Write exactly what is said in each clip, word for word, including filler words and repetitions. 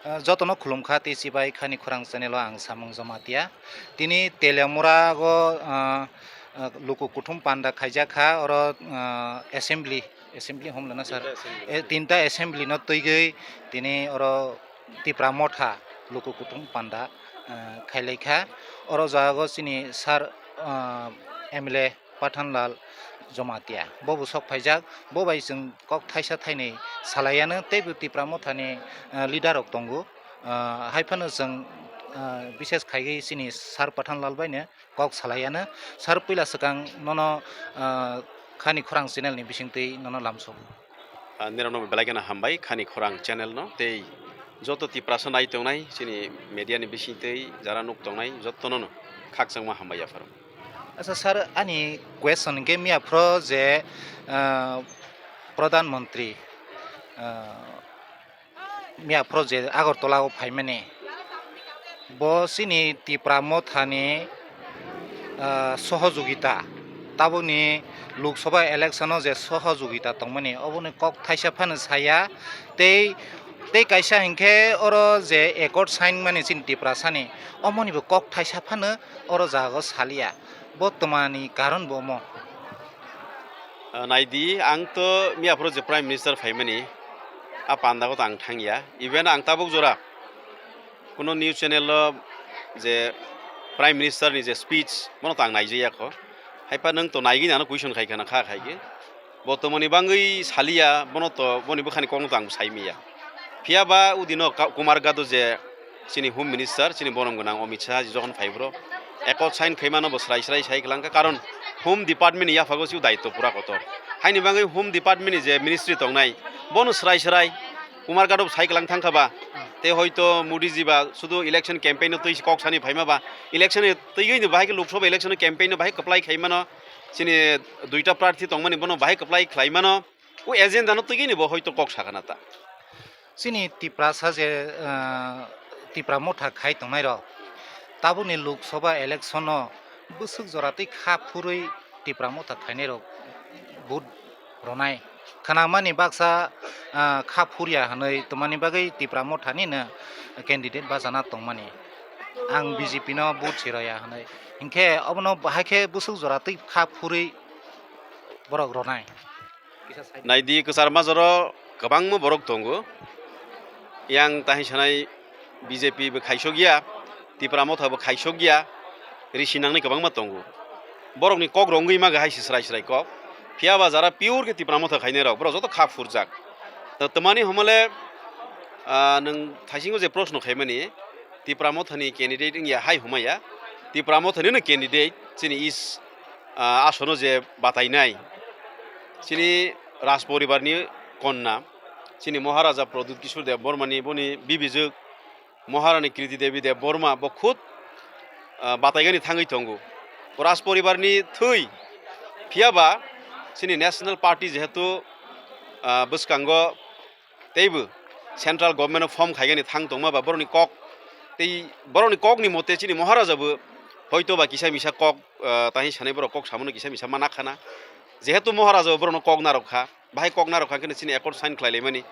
Ah, jotono khulumkha, tei chibai khani khorang channel o ang Samung Jamatia. Tini Teliamura go, ah, ah, luku kuthum panda khaijak kha, oro, ah, assembly, assembly hom lana sir? Tinta assembly. Eh, tinta assembly no twigwi tini oro Tipra Motha luku kuthum panda, ah, khailai kha. Oro jaga go chini sir, ah, M L A Pathanlal Jamatia, bo bo sok phaijak, bo bai chwng kok thaisa thainwi salaiano, teibo Tipra Mothani, ah, leader rok tongo. Ah, hai phano chwng, ah, bises khaiwi chini sir Pathanlal baino kok salaiano. Sir, puila swkang nono, ah, khani khorang channel ni bisingtwi nono lamsok. Ah, nirokno belai kheno hambai khani khorang channel no, tei joto Tiprasa nai tongnai chini media ni bisingtwi jara nuk tongnai jotono no khakchangma hambai yapharo. Acha sir, ani question hwnkhe miya phro je, ah, Pradhan Mantri, ah, miya phro je Agartala o phaimani, bo chini Tipra Mothani, ah, sohojogita, tabukni Lok Sabha election o je sohojogita tongmani, oboni kok thaisa phano saya, tei, tei kaisa hinkhe oro je accord sign mani chini Tiprasani, omoni bo kok thaisa phano oro jaga o salia. Bo twmani karon bo omo. Ah, naidi, ang to miya phoro je Prime Minister phaimani, a panda ko to ang thangya. Even ang tabuk jora kuno news channel o je Prime Minister ni je speech, bono to ang naijaya kho. Haipa nwng to naigwi ano question khai khana kha khai khe. Bo tomoni bangwi saliya, bono to, boni bwkhani kokno to ang sai miya. Phiya ba udino ka-, Kumar Gado je chini Home Minister, chini borom gwnang Amit Shah ji jokhon phai bro, accord sign khaimano bo srai srai sai kwlangkha, karon Home Department ni yaphago sio daitto pura kotor. Haini bangwi Home Department ni je ministry tongnai, bono srai srai Kumar Gado sai kwlang thangkha ba. Tei hoito Modi ji ba sudu election campaign no twi kok sani phaima ba, election ni twiwi ni bahai khe Lok Sabha election campaign no bahai kwplai khaimano, chini duita prarthi tongmani bono bahai kwplai khlaimano, o agenda no twiwi ni bo hoito kok sakha na ta. Chini Tiprasa je, ah, Tipra Motha khai tongnai rok, tabukni Lok Sabha election o bwswk jora twi kha phurwi Tipra Motha khainai rok vote rwnai. Khwnamani baksa, ah, kha phurya hwnwi twmani bagwi Tipra Mothani no candidate bachana tongmani. Ang B J P no vote se rwya hwnwi. Hinkhe obono bahai khe bwswk jora twi kha phurwi borok rwnai. Naidi, kwchar majoro kwbangma borok tongo. Yang tahi sanai B J P bo khaisokya, Tipra Motha bo khaisokya, risi nangnai kwbangma tongo. Borokni kok rwngwi maga hai se srai srai kok. Phiya ba jara pure khe Tipra Motha khainai rok, borok joto kha phurjak. To twmani homole, ah, nwng thaisingo je proshno khaimani, Tipra Mothani candidate wngya hai homaya. Tipra Mothani no candidate chini is, ah, asono je batainai. Chini Raj poribarni konna, chini Maharaja Pradyut Kishore Deb Bormani boni bibijwk Maharani Kriti Devi Deb Borma bo khud, ah, bataigani thangwi tongo. Raj poribarni thwi, phiya ba chini National Party jehetu, ah, bwskango teibo central government o form khaigani thang tongma ba borokni kok, tei borokni kokni mote chini Maharaja bo hoito ba kisa misa kok, ah, tahi sanai borok kok samono kisa misa ma nakhana. Jehetu Maharaja bo borokno kok narwk kha, bahai kok narwk kha khe chini accord sign khlai laimani.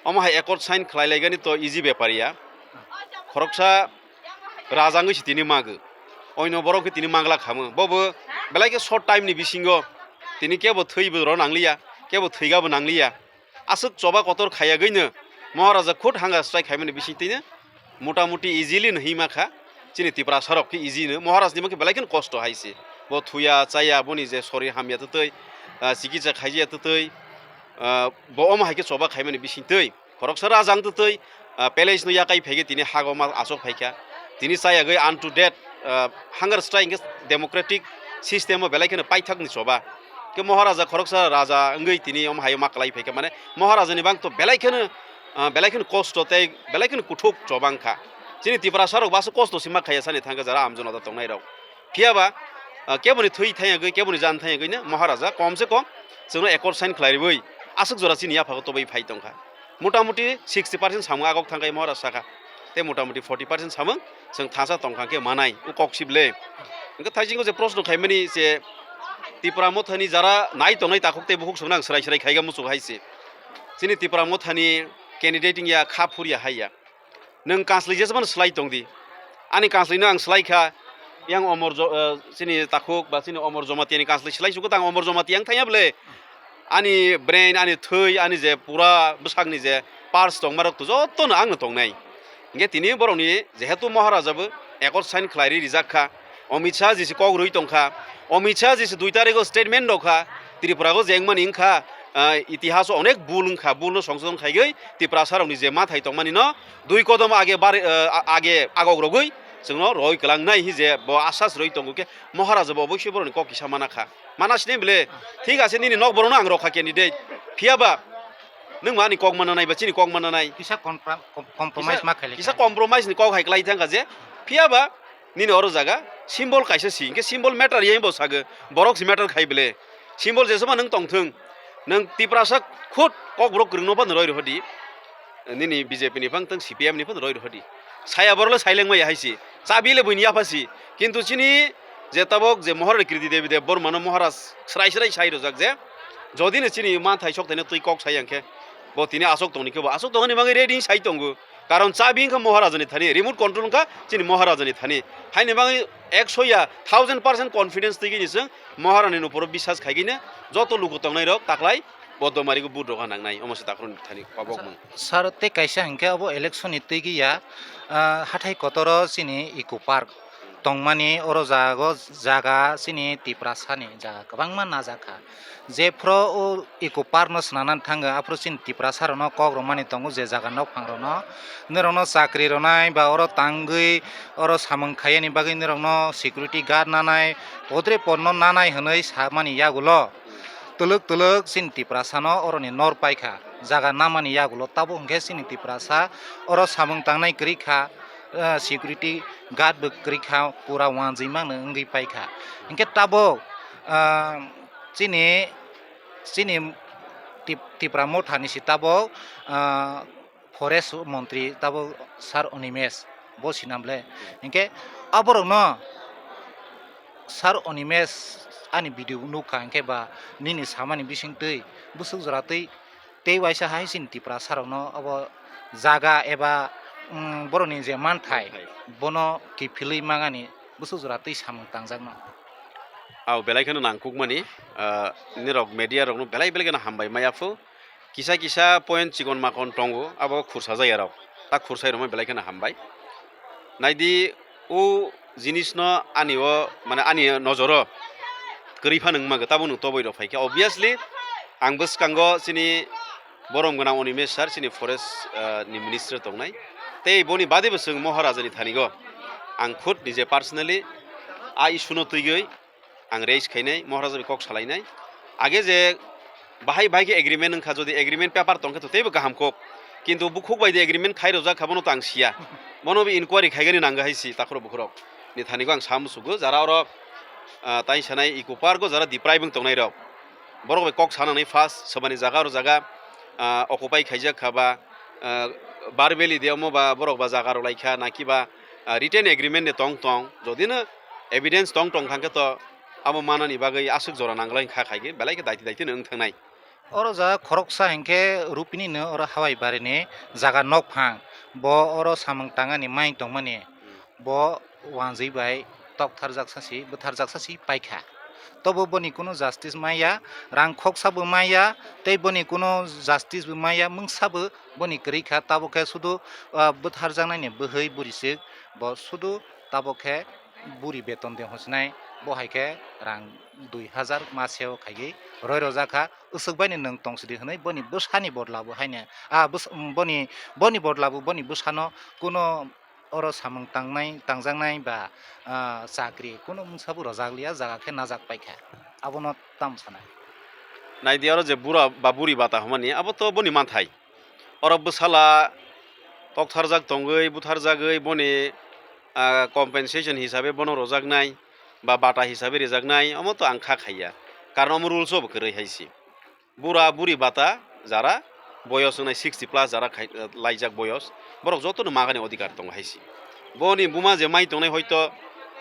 Omo hai accord sign khlai laigani to easy bepar ya. Khoroksa raja wngwi se tini mago. Oino borok khe tini mangla khamu. Bobo belai khe short time ni bisingo tini kebo thwibo rw nangliya, kebo thwiga bo nangliya. Aswk choba kotor khayagwino Maharaja khud hunger strike khaimani bisingtwino mota moti easily no hima kha. Chini Tiprasa rok khe easy no, Maharaj ni bo khe belai kheno kosto hai se. Bo thuya chaya, boni je sorir hamya twtwi, ah, chikitsa khaijaya twtwi, ah, bo omo hai khe choba khaimani bisingtwi. Khoroksa raja wng twtwi, ah, palace no yakai phaikhe tini hago ma achok phaikha. Tini chayagwi unto death, ah, hunger strike hinkhe democratic system o belai kheno paithak ni choba. Khe Maharaja khoroksa raja wngwi tini omo hai ma kwlai phaikha, mane Maharaja ni bang to belai kheno, ah, belai kheno kosto tei belai kheno kuthuk choba wngkha. Chini Tiprasa rok baso kosto se ma khaiya sani thangkha jara amjona da tongnai rok. Phiya ba, ah, keboni thwi thangya gwi, keboni jan thangya gwi no Maharaja kom se kom chwngno accord sign khlai rwui aswk jora chini yaphago tobwi phai tongkha. Mota moti sixty percent samung agok thangkha Maharaja sakha. Tei mota moti forty percent samung chwng thansa tongkha khe manai, o kok sib le. Hwnkhe thaisingo je proshno khaimani je Tipra Mothani jara nai tongnai takhuk tei bukhuk songno ang swrai swrai khaiga muchuk hai se. Chini Tipra Mothani candidate wngya kha phurya hai ya. Nwng kanslwi jesa phano slai tong di. Ani kanslwino ang slai kha. Yang Omor Jo-, eh, chini takhuk ba chini Omor Jamatia ni kanslwi slai sugo tang Omor Jamatia yang thangya bwle. Ani brain, ani thwi, ani je pura bwsakni je parts tongmarok to jotono angno tongnai. Hingke tini borokni jehetu Maharaja bo accord sign khlai ri rijak kha. Amit Shah jisi kok rwi tong kha. Amit Shah jisi dui tarikh o statement rok kha. Tripura o jengmani wng kha, ah, itihas o onek bul wng kha. Bul no songsodon khaigwi Tiprasa rokni je mathai tongmani no dui kodom age bar, ah, age agok rogwi chwngno roi kwlang nai hi je bo asas rwi tongo khe Maharaja bo oboisoi borokni kok kisa mana kha. Mana sini bile, thik ase, nini nok borokno ang rokha candidate. Phiya ba, nwng ma ani kok mana nai ba chini kok mana nai? Kisa comprom-, com-, compromise Kisa, ma khaili kisa kha. Compromise ni kok hai klai thangkha je, phiya ba, nini oro jaga symbol kaisa si, hingke symbol matter yang bo sago, borok si matter khai bile. Symbol jesoma nwng tongthwng, nwng Tiprasa khud kok borok kwrwngno phano roi rwhodi. Nini B J P ni phang tong, C P M ni phano roi rwhodi. Saya borok le saileng maya hai si. Chabi le buini yapha si. Kintu chini je tabok je Maharani Kriti Devi Debbarma no Maharaj srai srai sai rojak je, jodi no chini manthai sok thaino twi kok sai yang khe, bo tini asok tongni khe bo asok tongni bagwi ready sai tongo. Karon chabi wngkha Maharajani thani, remote control wngkha chini Maharajani thani. Haini bagwi ekso ya thousand percent confidence twi gini chwng Maharani ni uporo biswas khai gini joto luku tongnai rok taklai Boddo marigo vote rok nangnai, omo se takhorni thani kobok mung. Sir, tei kaisa hinkhe abo election ni twi ya, ah, hathai kotoro chini Eco Park tongmani oro jago jaga chini Tiprasa ni jaga kwbangma najak kha. Jephru o Eco Park no swnamnani thango, aphuru chini Tiprasa rokno kok rwmani tongo je jaga nokphang rokno, norokno chakri rwnai ba oro tangwi oro samung khaiyani bagwi norokno security guard nanai, podre podno nanai hwnwi samani yagulo. Twlwk twlwk chini Tiprasano oroni nor paikha, jaga namani yagulo tabuk hwnkhe chini Tiprasa oro samung tangnai kwrwi kha, ah, security guard bo kwrwi kha, pura wanjwi mangno wngwi paikha. Hinkhe tabuk, ah, chini, chini Tip-, Tipra Mothani si tabuk, ah, Forest montri tabuk Sir Animesh bo sinam le. Hinkhe aborokno Sir Animesh ani video nukha hinkhe ba nini samani bisingtwi bwswk jora twi tei waisa hai chini Tiprasa rokno obo jaga eba, mm, borokni je manthai, manthai, bono kiphilwi mangani bwswk jora twi samung tangjakno. Au belai kheno nangkukmani, ah, nirok media rokno belai belai kheno hambai maya phu. Kisa kisa point chikon makon tongo, abo khursa jaya rok. Ta khursai rokma belai kheno hambai. Naidi, o jinisno ani o, mane ani nojoro kwrwi phano wngma khe, tabuk nwng toboi rok phaikha. Obviously, ang bwskango chini borom gwnang Animesh sir, chini forest, ah, ni minister tongnai. Tei boni badebo chwng Maharaja ni thanigo ang khud nije personally a issue no twiwi ang raise khainai, Maharaja bai kok salainai. Age je bahai bahai khe agreement wngkha, jodi agreement paper tongkhe to teibo kaham kok. Kintu bukhuk bai de agreement khai rojak kha, bono to ang siya. Bono bo inquiry khaigani nangkha hai si takhurok bukhurok. Ni thani khe ang sa musugo, jara oro, ah, tai sanai Eco Park o jara deprive wng tongnai rok. Borok bai kok sanani first, sobani jaga oro jaga, ah, occupy khaijak kha ba, ah, verbally de omo ba borok ba jaga rok lai kha, na kiba, ah, written agreement de tong tong. Jodi no evidence tong tong thang khe to abo manani bagwi aswk jora nangla wngkha khaigwi belai khe daiti daiti no wng thangnai. Oro jaga khoroksa hinkhe Rupini no oro Hawai barini jaga nokphang, bo oro samung tangani mai tongmani, bo wanjwi bai toktharjak sasi, bwtharjak sasi paikha. Tobo boni kunu justice maya, rang khoksa bo maya, tei boni kunu justice bo maya, mungsa bo boni kwrwi kha, tabuk khe sudu, ah, bwtharjaknaini bwhwi bwrwiswk, bo sudu tabuk khe buri beton de hwnsinai, bo hai khe rang dui hazar maseo khaigwi roi rojak kha, aswk bai ni nwng tong sidi hwnwi boni bwsani bodla bo haino, ah, bwsa-, boni, boni bodla bo boni bwsano kuno oro samung tangnai, tangjaknai ba, ah, chakri kuno mungsa bo rojak liya, jaga khe najak paikha, abono tamo sanai. Naidi oro je bura ba buri bata hwnmani, abo to boni manthai. Oro bwsala toktharjak tongwi, butharjagwi boni, ah, compensation hisabe bono rojaknai ba bata hisabe rijaknai, omo to ang kha khaiya. Karon omo rules o bo kwrwi hai si. Bura buri bata jara boyos wngnai sixty plus jara khai-, laijak boyos, borok jotono magani odhikar tongo hai si. Boni buma je mai tongnai hoito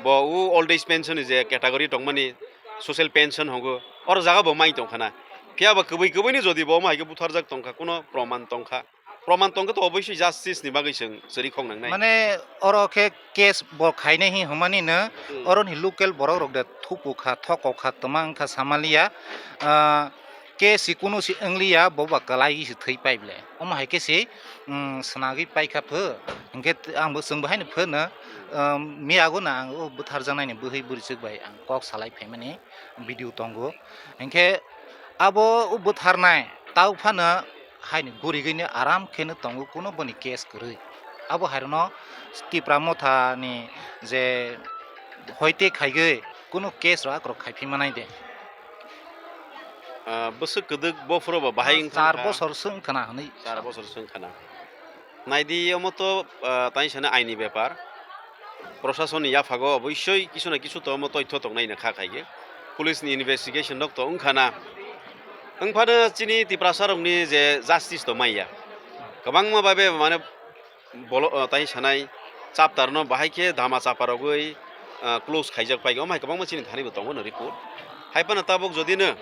bo o old age pension ni je category tongmani social pension hongo, oro jaga bo mai tongkhana. Phiya ba kwbwi kwbwini jodi bo omo hai khe butharjak tongkha, kuno proman tongkha. Proman tongkhe to obviously justice ni bagwi chwng chwri khok nangnai. Mane oro khe case bo khainai hi hwnmani no, hmm, oro ni local borok rok de thupu kha, thoko kha, twma wngkha samaliya. Ah, case si kunu si wngliya, bo ba kwlai se thwi pai ble. Omo hai khe se, um, swnagwi paikha pho, hinkhe t-, ang bo chwng bo haino pho no, um, miyago no ang o bwtharjaknaini bwhwi bwrwichwk bai ang kok salai phaimani video tongo. Hinkhe abo o bwtharnai tau phano haini gurigwino aram kheno tongo, kuno boni case kwrwi. Abo hairokno Tipra Mothani je hoite khaigwi kuno case rok akorok khaiphi manai de. Ah, bwswk kwdwk bophuro bo bahai wngkha char kha. Bosor se wngkha na hwnwi. Char bosor se wngkha na. Naidi, omo to, ah, tai sana aini bepar. Proshasonni yaphago oboisoi kisu na kisu to omo toitho tongnai na kha khaige. Police ni investigation nok to wngkha na. Wngphano chini Tiprasa rokni je justice to maiya. Kwbangma babe mane bolo, ah, tai sanai chapter no bahai khe dhama chapa rogwi, ah, close khaijak pai. Omo hai kwbangma chini thani bo tongo no report. Hai phano tabuk jodi no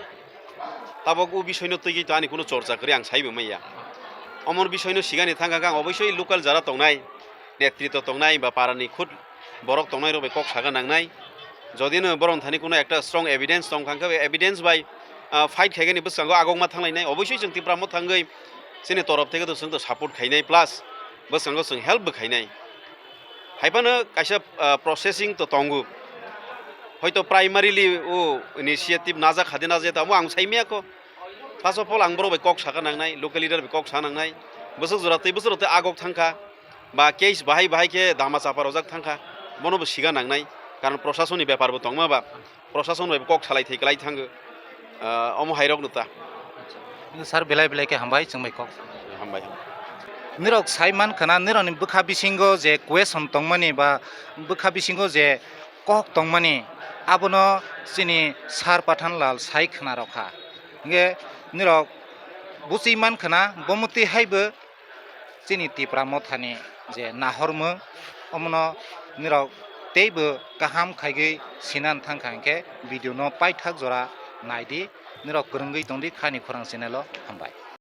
tabuk o bisoi no twi to ani kuno chorcha kwrwi ang saibo maya. Omor bisoi no sigani thangkha khe ang oboisoi local jara tongnai, netrito tongnai ba parani khud borok tongnai rok bai kok saga nangnai. Jodi no borok thani kuno ekta strong evidence tong kha khe, evidence bai, ah, fight khaigani bwskango agokma thanglainai. Oboisoi chwng Tipra Motha thangwi chini torop theke to chwng to support khainai, plus bwskango chwng help bo khainai. Hai phano kaisa, ah, processing to tongo. Hoito primarily o initiative najak khadi najak tamo ang sai maya kho. First of all, ang borok bai kok saka nangnai, local leader bai kok sa nangnai. Bwswk jora tei bwswk rok tei agok thangkha, ba case bahai bahai khe dama chapa rojak thangkha, bono bo siga nangnai, karon proshasonni bepar bo tongma ba, proshason bai bo kok salai thai kwlai thango, ah, omo hai rok no ta. Sir, belai belai khe hambai chwng bai kok. Hambai, hambai. Nirok sai man khana, nirokni bwkha bisingo je question tongmani ba bwkha bisingo je kok tongmani, abono chini Sir Pathan Lal sai khna rokha. Hingke nirok buchwi man khna, bo mwtwi haibo chini Tipra Mothani je nahormung, omono nirok teibo kaham khaigwi sinan thangkha hingke video no paithak jora naidi, nirok kwrwngwi tongdi Khani Khorang channel o, hambai.